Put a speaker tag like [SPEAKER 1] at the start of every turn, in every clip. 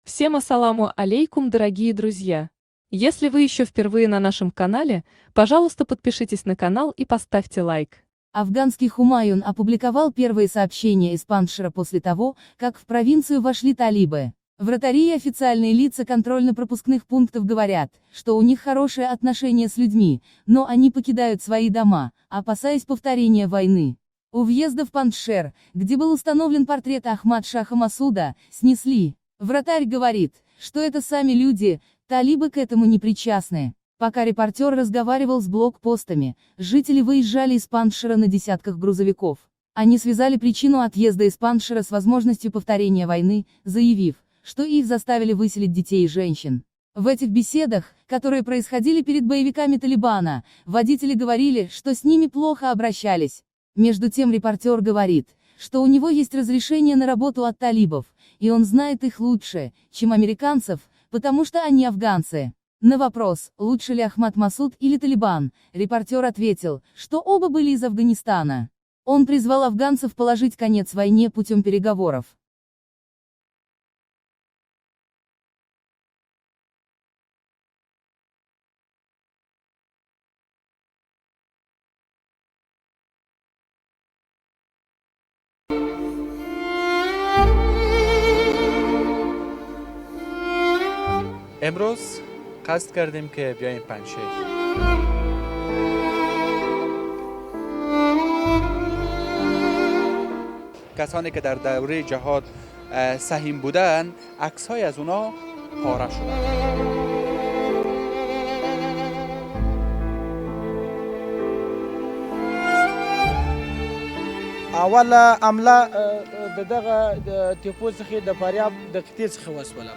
[SPEAKER 1] Всем ассаламу алейкум, дорогие друзья! Если вы еще впервые на нашем канале, пожалуйста, подпишитесь на канал и поставьте лайк.
[SPEAKER 2] Афганский Хумаюн опубликовал первые сообщения из Панджшера после того, как в провинцию вошли талибы. Вратари и официальные лица контрольно-пропускных пунктов говорят, что у них хорошие отношения с людьми, но они покидают свои дома, опасаясь повторения войны. У въезда в Панджшер, где был установлен портрет Ахмад Шаха Масуда, снесли. Вратарь говорит, что это сами люди, талибы к этому не причастны. Пока репортер разговаривал с блокпостами, жители выезжали из Панджшера на десятках грузовиков. Они связали причину отъезда из Панджшера с возможностью повторения войны, заявив, что их заставили выселить детей и женщин. В этих беседах, которые происходили перед боевиками Талибана, водители говорили, что с ними плохо обращались. Между тем репортер говорит, что у него есть разрешение на работу от талибов, и он знает их лучше, чем американцев, потому что они афганцы. На вопрос, лучше ли Ахмад Масуд или Талибан, репортер ответил, что оба были из Афганистана. Он призвал афганцев положить конец войне путем переговоров.
[SPEAKER 3] امروز قصد کردیم که بیایم پنجشیر. کسانی که در دوره جهاد سهیم بودن، عکس‌های از اونا پاره شدند.
[SPEAKER 4] اوله عمله د دغه تیپو څخه د فاریاب د قطعې څخه وسوله.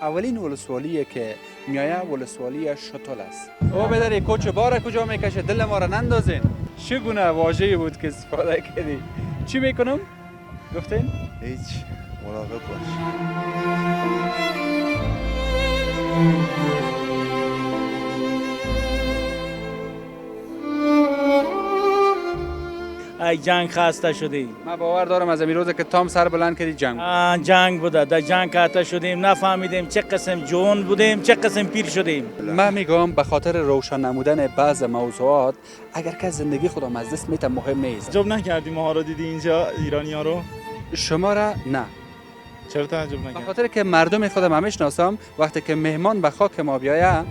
[SPEAKER 3] اولین ولسوالیه که میایه ولسوالی شتل است. او بدری کوچ بار کجا میکشه، دل ما را نندازین. چگونه واژه‌ای بود که استفاده کردی؟ چی میکنم؟ گفتین؟
[SPEAKER 5] هیچ، مراقب باش.
[SPEAKER 4] ای جنگ خسته شدیم.
[SPEAKER 3] من باور دارم از این روز که تام سر بلند کردی جنگ بود.
[SPEAKER 4] جنگ بوده، در جنگ خسته شدیم، نفهمیدیم چه قسم جوان بودیم، چه قسم پیر شدیم.
[SPEAKER 3] من میگم به خاطر روشن نمودن بعض موضوعات، اگر که زندگی خودم از دست میتم مهم نیست.
[SPEAKER 6] تعجب نکردی ما رو دیدی اینجا ایرانی ها رو؟
[SPEAKER 3] شما را نه.
[SPEAKER 6] چرا تعجب نکردی؟
[SPEAKER 3] به خاطر که مردم خودم هم میشناسم، وقتی که مهمان به خاک ما بیاید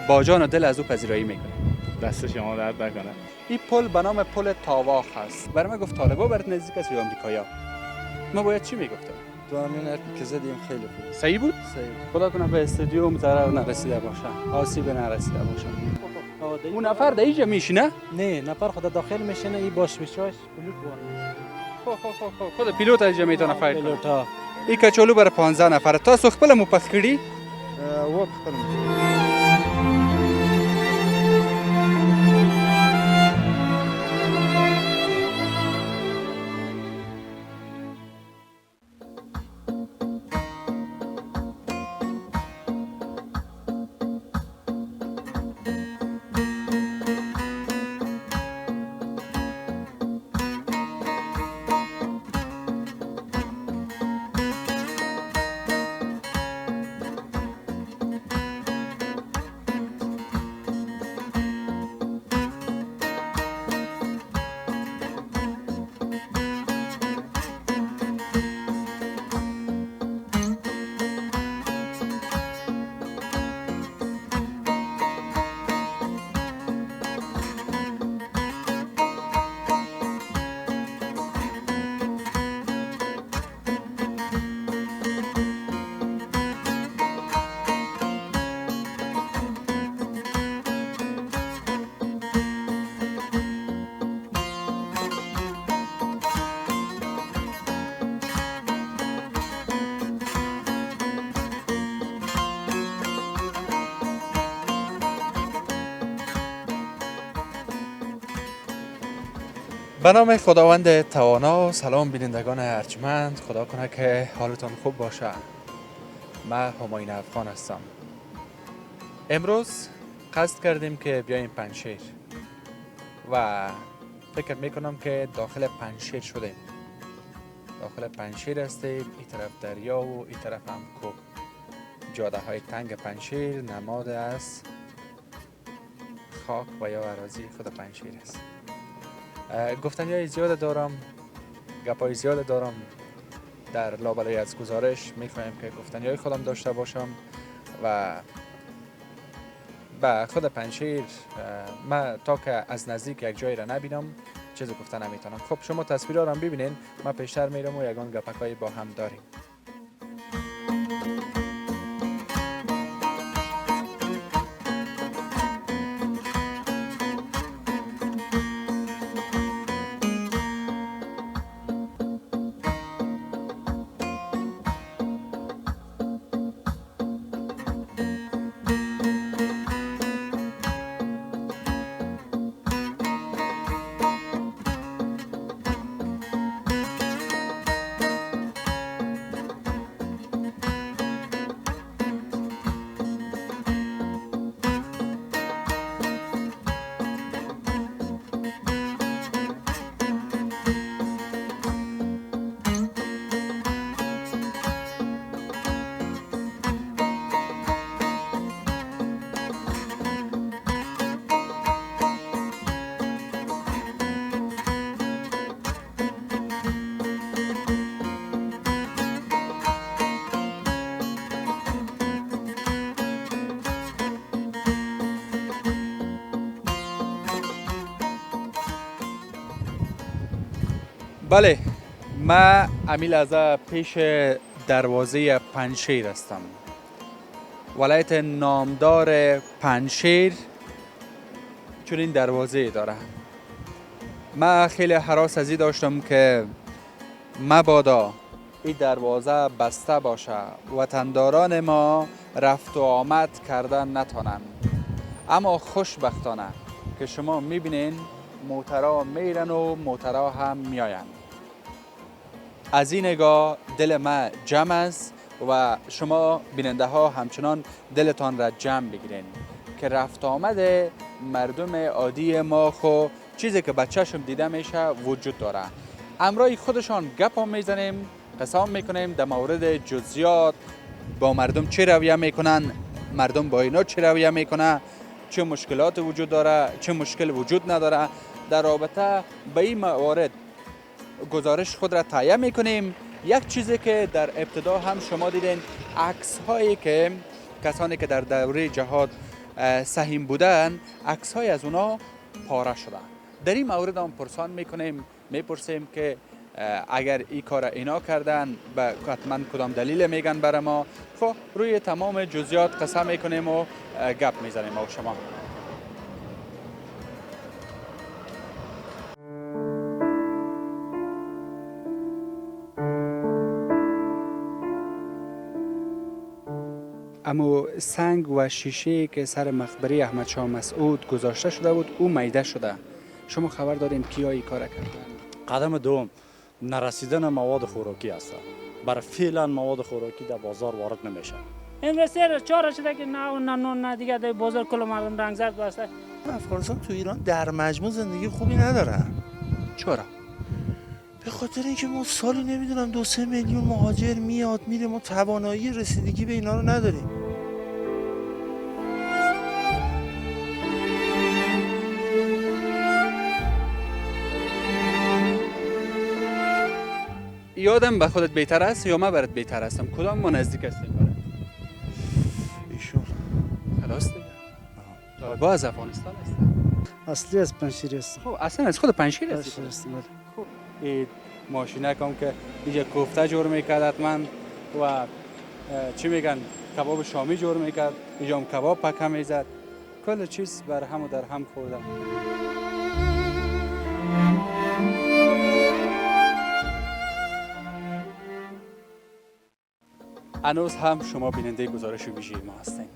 [SPEAKER 3] با جان و دل از او پذیرایی میکنه.
[SPEAKER 6] دست شما درد نکنه.
[SPEAKER 3] این پل به نام پل تاواخ هست. برای من گفت طالبا برات نزدیک است یا آمریکایا؟ ما باید چی میگفتم؟
[SPEAKER 5] تو همین حرفی که زدیم خیلی خوب.
[SPEAKER 3] صحیح بود؟
[SPEAKER 5] صحیح بود.
[SPEAKER 3] خدا کنه به استادیوم ضرر نرسیده باشه، آسیب نرسیده باشه. اون نفر در اینجا میشینه؟
[SPEAKER 7] نه، نفر خود داخل میشینه، این باش میشاش پیلوت وار.
[SPEAKER 3] خو خو خو خو خود پیلوت اینجا میتونه فایر کنه.
[SPEAKER 7] پیلوت ها.
[SPEAKER 3] این کچالو برای 15 نفر. تاسو خپل مو پخ کړی؟
[SPEAKER 5] و خپل مو. به نام خداوند توانا. سلام بینندگان ارجمند، خدا کنه که حالتان خوب باشه. من همایون افغان هستم. امروز قصد کردیم که بیایم پنجشیر و فکر میکنم که داخل پنجشیر شدیم. داخل پنجشیر هستیم، این طرف دریا و این طرف هم کوه. جاده های تنگ پنجشیر نماد از خاک و یا اراضی خود پنجشیر است. گفتنی های زیاد دارم، گپ های زیاد دارم. در لابلای از گزارش میخوایم که گفتنی های خودم داشته باشم و به خود پنجشیر من تا که از نزدیک یک جایی را نبینم چیزی گفته نمیتونم. خب شما تصویرها را ببینین، من پیشتر میرم و یگان گپکای با هم داریم. بله، من امی لحظه پیش دروازه پنجشیر هستم. ولایت نامدار پنجشیر چون این دروازه داره. من خیلی هراس از این داشتم که مبادا این دروازه بسته باشه، وطنداران ما رفت و آمد کردن نتانن. اما خوشبختانه که شما میبینین موترها میرن و موترها هم میاین. از این نگاه دل من جمع است و شما بیننده ها همچنان دلتان را جمع بگیرین که رفت آمد مردم عادی ما خو چیزی که بچه‌شم دیده میشه وجود داره. امرای خودشان گپ هم میزنیم، قسم میکنیم در مورد جزئیات، با مردم چه رویه میکنن، مردم با اینا چه رویه میکنن، چه مشکلات وجود داره، چه مشکل وجود نداره. در رابطه به این موارد گزارش خود را تهیه میکنیم. یک چیزی که در ابتدا هم شما دیدین، عکس هایی که کسانی که در دوره جهاد سهیم بودن، عکس های از اونا پاره شده. در این مورد هم پرسان میکنیم، میپرسیم که اگر این کار اینا کردن به حتما کدام دلیل میگن برای ما. خب روی تمام جزئیات قسم میکنیم و گپ میزنیم با شما. اما سنگ و شیشه که سر مقبره احمد شاه مسعود گذاشته شده بود او میده شده. شما خبر دارین کیا این کار کردن؟
[SPEAKER 8] قدم دوم نرسیدن مواد خوراکی است. برای فعلا مواد خوراکی در بازار وارد نمیشه.
[SPEAKER 9] امروز سر چهار شده که نه نه نه نه دیگه در بازار کل مردم رنگ زرد بسته.
[SPEAKER 10] افغانستان تو ایران در مجموع زندگی خوبی ندارن.
[SPEAKER 5] چرا؟
[SPEAKER 10] به خاطر اینکه ما سالی نمیدونم 2-3 میلیون مهاجر میاد میره، ما توانایی رسیدگی به اینا رو نداریم.
[SPEAKER 3] یادم به خودت بهتر است یا من برات بهتر هستم؟ کدام ما نزدیک هستیم برات؟
[SPEAKER 10] ایشون
[SPEAKER 3] خلاص دیگه. با از افغانستان هستم.
[SPEAKER 7] اصلی از پنجشیر هستم.
[SPEAKER 3] خب اصلا از خود پنجشیر هستی؟
[SPEAKER 7] خب
[SPEAKER 3] این ماشینه کم که اینجا کوفته جور میکرد حتما و چی میگن کباب شامی جور میکرد، اینجا هم کباب پکه میزد، کل چیز بر هم و در هم خورده. هنوز هم شما بیننده گزارش ویژه ما هستین.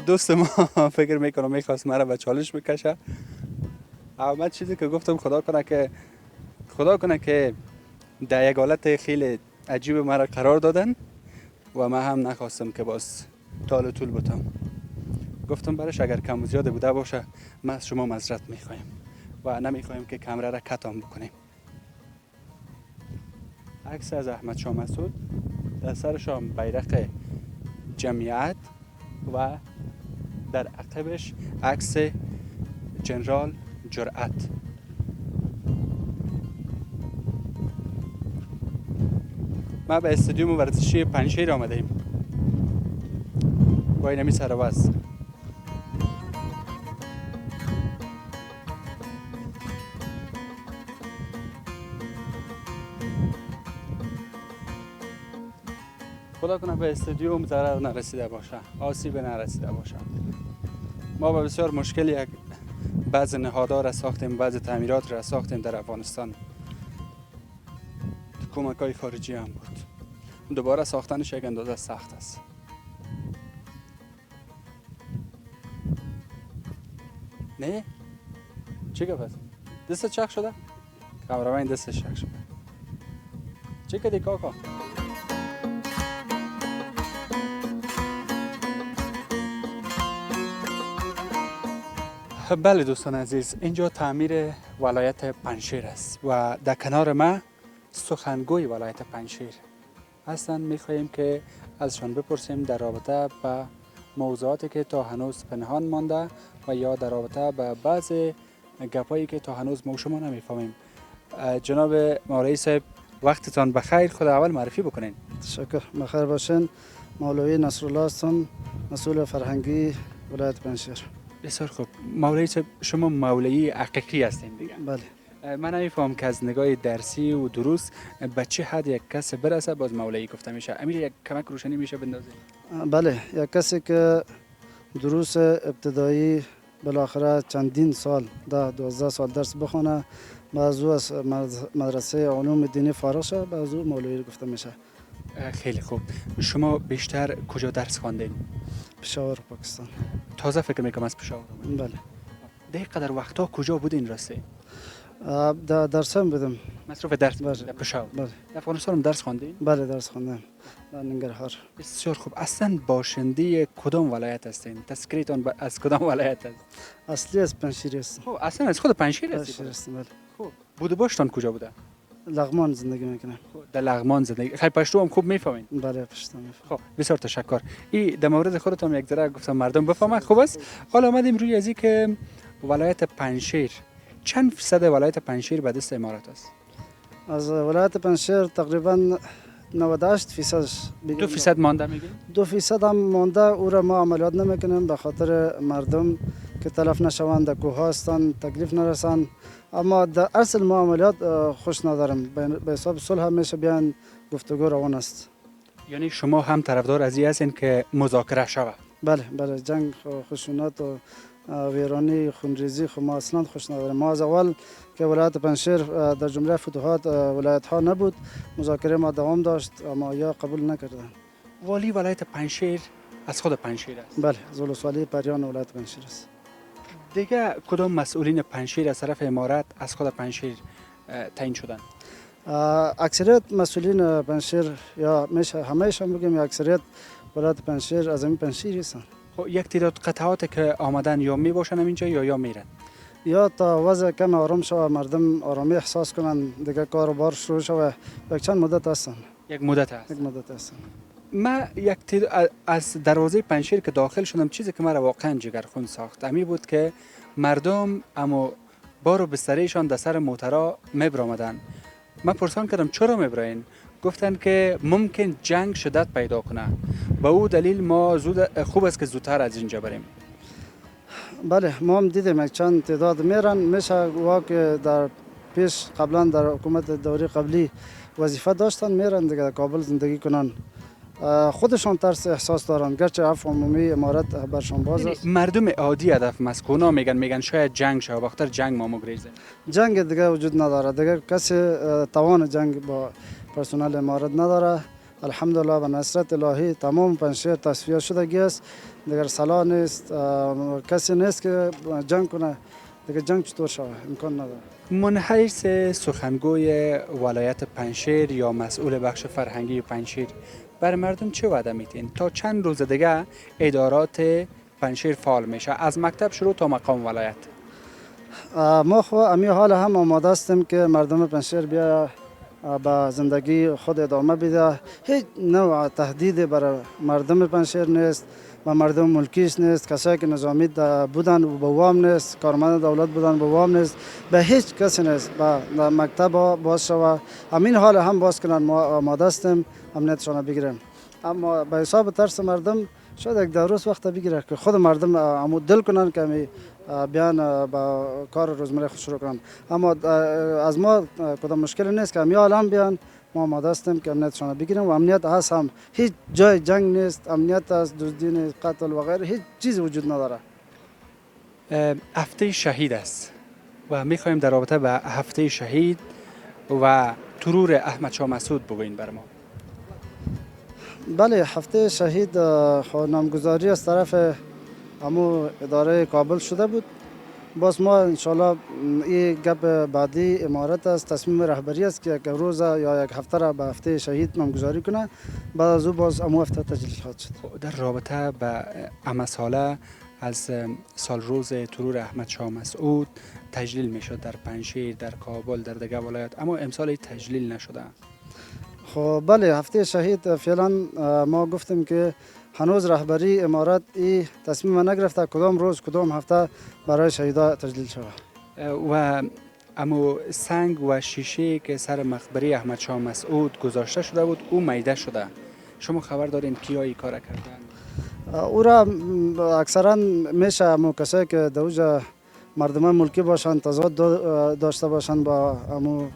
[SPEAKER 3] دوست ما فکر میکنم میخواست مرا به چالش بکشه. اما چیزی که گفتم خدا کنه که در یک حالت خیلی عجیب مرا قرار دادن و من هم نخواستم که باز تال طول بودم. گفتم برش اگر کم و زیاد بوده باشه من از شما معذرت میخوایم و نمیخوایم که کمره را کتام بکنیم. عکس از احمد شاه مسعود، در سرشان بیرق جمعیت و در عقبش عکس جنرال جرأت. ما به استادیوم ورزشی پنجشیر آمده ایم با اینمی سر و وضع. خدا کنه به استادیوم ضرر نرسیده باشه، آسیب نرسیده باشه. ما با بسیار مشکل یک بعض نهادها را ساختیم، بعض تعمیرات را ساختیم در افغانستان. کمک های خارجی هم بود. دوباره ساختنش یک اندازه سخت است. نه؟ چی گفت؟ دست چخ شده؟ کامرامین دستش چخ شده. چی کدی کاکا؟ بله دوستان عزیز، اینجا تعمیر ولایت پنجشیر است و در کنار ما سخنگوی ولایت پنجشیر هستند. میخواهیم که ازشان بپرسیم در رابطه با موضوعاتی که تا هنوز پنهان مانده و یا در رابطه با بعض گپایی که تا هنوز ما شما نمیفهمیم. جناب مولوی صاحب وقتتان بخیر، خود اول معرفی بکنین.
[SPEAKER 11] تشکر، بخیر باشین. مولوی نصرالله هستم، مسئول فرهنگی ولایت پنجشیر.
[SPEAKER 3] بسیار خوب. مولوی صاحب شما مولوی حقیقی هستین دیگه؟
[SPEAKER 11] بله.
[SPEAKER 3] من نمیفهم که از نگاه درسی و دروس به چه حد یک کس برسه باز مولوی گفته میشه. امیر یک کمک روشنی میشه بندازید؟
[SPEAKER 11] بله، یک کسی که دروس ابتدایی بالاخره چندین سال 10-12 سال درس بخونه، بعض از مدرسه علوم دینی فارغ شه، بعض مولوی گفته میشه.
[SPEAKER 3] خیلی خوب. شما بیشتر کجا درس خواندین؟
[SPEAKER 11] پشاور، پاکستان.
[SPEAKER 3] تازه فکر میکنم از پشاور اومدین.
[SPEAKER 11] بله.
[SPEAKER 3] ده قدر وقتا کجا بودین راستی؟
[SPEAKER 11] در درسم بودم.
[SPEAKER 3] مصروف درس بودین در پشاور.
[SPEAKER 11] بله.
[SPEAKER 3] در افغانستان هم درس خواندین؟
[SPEAKER 11] بله درس خواندم در ننگرهار.
[SPEAKER 3] بسیار خوب. اصلا باشنده کدام ولایت هستین؟ تذکره‌تان از کدام ولایت است؟
[SPEAKER 11] اصلی از پنجشیر هستم.
[SPEAKER 3] خب اصلا از خود پنجشیر هستید؟
[SPEAKER 11] پنجشیر هستم بله.
[SPEAKER 3] خب بود و باشتان کجا بوده؟
[SPEAKER 11] لغمان زندگی میکنم.
[SPEAKER 3] در لغمان زندگی. خیلی پشتو هم خوب میفهمین؟
[SPEAKER 11] بله پشتو میفهمم.
[SPEAKER 3] خب بسیار تشکر. این در مورد خودتون یک ذره گفتم مردم بفهمن خوب است. حالا آمدیم روی از که ولایت پنجشیر چند فیصد ولایت پنجشیر به دست امارات است؟
[SPEAKER 11] از ولایت پنجشیر تقریبا 98%.
[SPEAKER 3] 2% مانده میگی؟
[SPEAKER 11] 2% هم مانده، او را ما عملیات نمیکنیم به خاطر مردم که تلف نشوند، در کوه هستند، تکلیف نرسند. اما در اصل ما عملیات خوش ندارم، به حساب صلح هم میشه بیان گفتگو روان است.
[SPEAKER 3] یعنی شما هم طرفدار از این هستین که مذاکره شود؟
[SPEAKER 11] بله بله، جنگ خشونت و ویرانی خونریزی خو ما اصلا خوش نداریم. ما از اول که ولایت پنجشیر در جمله فتوحات ولایت ها نبود، مذاکره ما دوام داشت اما یا قبول نکردن.
[SPEAKER 3] والی ولایت پنجشیر از خود پنجشیر است؟
[SPEAKER 11] بله، از ولسوالی پریان ولایت پنجشیر است.
[SPEAKER 3] دیگه کدام مسئولین پنجشیر از طرف امارت از خود پنجشیر تعیین شدن؟
[SPEAKER 11] اکثریت مسئولین پنجشیر یا میشه همه‌شان بگیم یا اکثریت ولایت پنجشیر از همین پنجشیر هستند.
[SPEAKER 3] خب یک تعداد قطعات که آمدن یا می باشن اینجا یا میرن؟
[SPEAKER 11] یا تا وضع کم آرام شوه، مردم آرامی احساس کنن، دیگه کار و بار شروع شوه، یک چند مدت هستن.
[SPEAKER 3] یک مدت هست.
[SPEAKER 11] یک مدت هستن.
[SPEAKER 3] ما یک تعداد از دروازه پنجشیر که داخل شدم، چیزی که مرا واقعا جگرخون ساخت امی بود که مردم اما بار و بستریشان در سر موترا میبرآمدن. من پرسان کردم چرا میبراین؟ گفتن که ممکن جنگ شدت پیدا کنه، به او دلیل ما زود خوب است که زودتر از اینجا بریم.
[SPEAKER 11] بله ما هم دیدیم یک چند تعداد میرن، میشه وا که در پیش قبلا در حکومت دوری قبلی وظیفه داشتن، میرن دیگه در کابل زندگی کنن. خودشان ترس احساس دارن، گرچه عفو عمومی امارت برشان باز است.
[SPEAKER 3] مردم عادی هدف مسکونا میگن شاید جنگ شود، بخاطر جنگ ما مگریزه.
[SPEAKER 11] جنگ دیگه وجود نداره، دیگه کسی توان جنگ با پرسنل امارت نداره. الحمدلله به نصرت الهی تمام پنجشیر تصفیه شدگی است، دیگر سلاح نیست، کسی نیست که جنگ کنه، دیگه جنگ چطور شود، امکان نداره.
[SPEAKER 3] من حیث سخنگوی ولایت پنجشیر یا مسئول بخش فرهنگی پنجشیر برای مردم چه وعده میتین؟ تا چند روز دیگه ادارات پنجشیر فعال میشه، از مکتب شروع تا مقام ولایت.
[SPEAKER 11] ما خو امی حال هم آماده هستیم که مردم پنجشیر بیا به زندگی خود ادامه بده. هیچ نوع تهدید برای مردم پنجشیر نیست و مردم ملکیش نیست. کسایی که نظامی بودن به وام نیست، کارمند دولت بودن به وام نیست، به هیچ کسی نیست. به مکتب باز شوه، همین حال هم باز کنن، ما آماده هستیم امنیتشان بگیریم. اما به حساب ترس مردم شاید یک 10 روز وقت بگیره که خود مردم عمود دل کنن که بیان با کار روزمره خود شروع کنن. اما از ما کدام مشکل نیست که همین الان بیان، ما آماده هستیم که امنیتشان بگیریم و امنیت هست، هم هیچ جای جنگ نیست، امنیت است، دزدی نیست، قتل و غیره هیچ چیز وجود نداره.
[SPEAKER 3] هفته شهید است و میخوایم در رابطه به هفته شهید و ترور احمد شاه مسعود بگوین بر ما.
[SPEAKER 11] بله، هفته شهید نامگذاری از طرف همو اداره کابل شده بود. باز ما انشالله این گپ بعدی امارت است، تصمیم رهبری است که یک روز یا یک هفته را به هفته شهید نامگذاری کنه، بعد از او باز امو هفته تجلیل خواهد شد.
[SPEAKER 3] در رابطه به امساله از سال روز ترور احمد شاه مسعود تجلیل میشد در پنجشیر، در کابل، در دیگر ولایات، اما امسال تجلیل نشده.
[SPEAKER 11] خب بله، هفته شهید فعلا ما گفتیم که هنوز رهبری امارت این تصمیم نگرفته کدام روز کدام هفته برای شهیدا تجلیل شود.
[SPEAKER 3] و اما سنگ و شیشه که سر مقبره احمد شاه مسعود گذاشته شده بود او میده شده. شما خبر دارین کیا این کار کردن؟
[SPEAKER 11] او را اکثرا میشه امو کسایی که در اوجه مردم ملکی باشند، تضاد داشته باشند با امو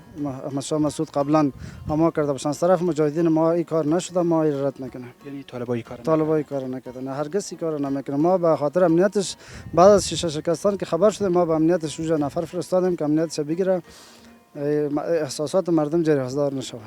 [SPEAKER 11] احمد شاه مسعود قبلا اما کرده باشند. از طرف مجاهدین ما این کار نشده، ما این رد نکنیم.
[SPEAKER 3] یعنی طالبای کار
[SPEAKER 11] طالبای کار نکردن، هرگز این کار نمیکنه. ما به خاطر امنیتش بعد از شیشه شکستن که خبر شده ما به امنیتش اوجه نفر فرستادیم که امنیتش بگیره، احساسات مردم جریحه‌دار نشود.